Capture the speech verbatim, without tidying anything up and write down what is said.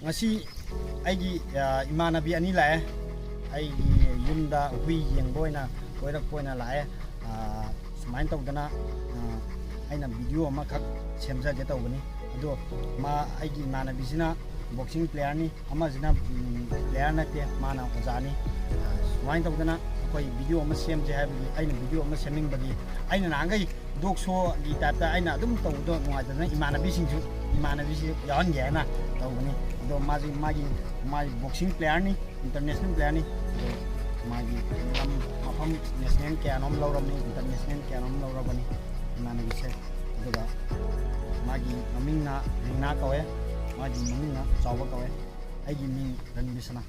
ꯉꯁꯤ ꯑꯩꯒꯤ ꯑ, ꯏꯃꯥꯟꯅꯕꯤ ꯑꯅꯤ ꯂꯥꯛꯑꯦ꯫ ꯑꯩꯒꯤ ꯌꯨꯝꯗ ꯍꯨꯏ ꯌꯦꯡꯕ ꯑꯣꯏꯅ ꯀꯣꯏꯔꯛꯄ ꯑꯣꯏꯅ ꯂꯥꯛꯑꯦ꯫ ꯑ, ꯁꯨꯃꯥꯏꯅ ꯇꯧꯗꯅ ꯑ, ꯑꯩꯅ ꯚꯤꯗꯤꯑꯣ ꯑꯃꯈꯛ ꯁꯦꯝꯖꯒꯦ ꯇꯧꯕꯅꯤ꯫ ꯑꯗꯣ ꯃꯥ, ꯑꯩꯒꯤ ꯏꯃꯥꯟꯅꯕꯤꯁꯤꯅ ꯕꯣꯛꯁꯤꯡ ꯄ꯭ꯂꯦꯌꯔꯅꯤ, ꯑꯃꯁꯤꯅ ꯎꯝ, ꯄ꯭ꯂꯦꯌꯔ ꯅꯠꯇꯦ, ꯃꯥꯅ ꯑꯣꯖꯥꯅꯤ꯫ ꯑ, ꯁꯨꯃꯥꯏꯅ ꯇꯧꯗꯅ ꯑꯩꯈꯣꯏ ꯚꯤꯗꯤꯑꯣ ꯑꯃ ꯁꯦꯝꯁꯦ ꯍꯥꯏꯕꯒꯤ, ꯑꯩꯅ ꯚꯤꯗꯤꯑꯣ ꯑꯃ ꯁꯦꯝꯅꯤꯡꯕꯒꯤ, ꯑꯩꯅ ꯅꯍꯥꯟꯈꯩ ꯗꯣꯛ ꯁꯣꯒꯤ ꯇꯥꯏꯞꯇ ꯑꯩꯅ ꯑꯗꯨꯝ ꯇꯧꯕꯗꯣ ꯅꯨꯡꯉꯥꯏꯇꯗꯅ ꯏꯃꯥꯟꯅꯕꯤꯁꯤꯡꯁꯨ, ꯏꯃꯥꯟꯅꯕꯤꯁꯤ ꯌꯥꯎꯍꯟꯒꯦ ꯍꯥꯏꯅ ꯇꯧꯕꯅꯤ꯫ ꯑꯗꯣ ꯃꯥꯁꯤ ꯃꯥꯒꯤ, ꯃꯥꯒꯤ ꯕꯣꯛꯁꯤꯡ ꯄ꯭ꯂꯦꯌꯔꯅꯤ, ꯏꯟꯇꯔꯅꯦꯁꯅꯦꯜ ꯄ꯭ꯂꯦꯌꯔꯅꯤ꯫ ꯑꯗꯣ ꯃꯥꯒꯤ ꯂꯝ ꯃꯐꯝ ꯅꯦꯁꯅꯦꯜ ꯀꯌꯥꯅꯣꯝ ꯂꯧꯔꯕꯅꯤ, ꯏꯟꯇꯔꯅꯦꯁꯅꯦꯜ ꯀꯌꯥꯅꯣꯝ ꯂꯧꯔꯕꯅꯤ ꯏꯃꯥꯟꯅꯕꯤꯁꯦ꯫ ꯑꯗꯨꯒ ꯃꯥꯒꯤ ꯃꯃꯤꯡꯅ ꯔꯤꯅꯥ ꯀꯧꯋꯦ, ꯃꯥꯒꯤ ꯃꯃꯤꯡꯅ ꯆꯥꯎꯕ ꯀꯧꯋꯦ꯫ ꯑꯩꯒꯤ ꯃꯤꯡ ꯔꯟꯕꯤꯁꯅꯥ꯫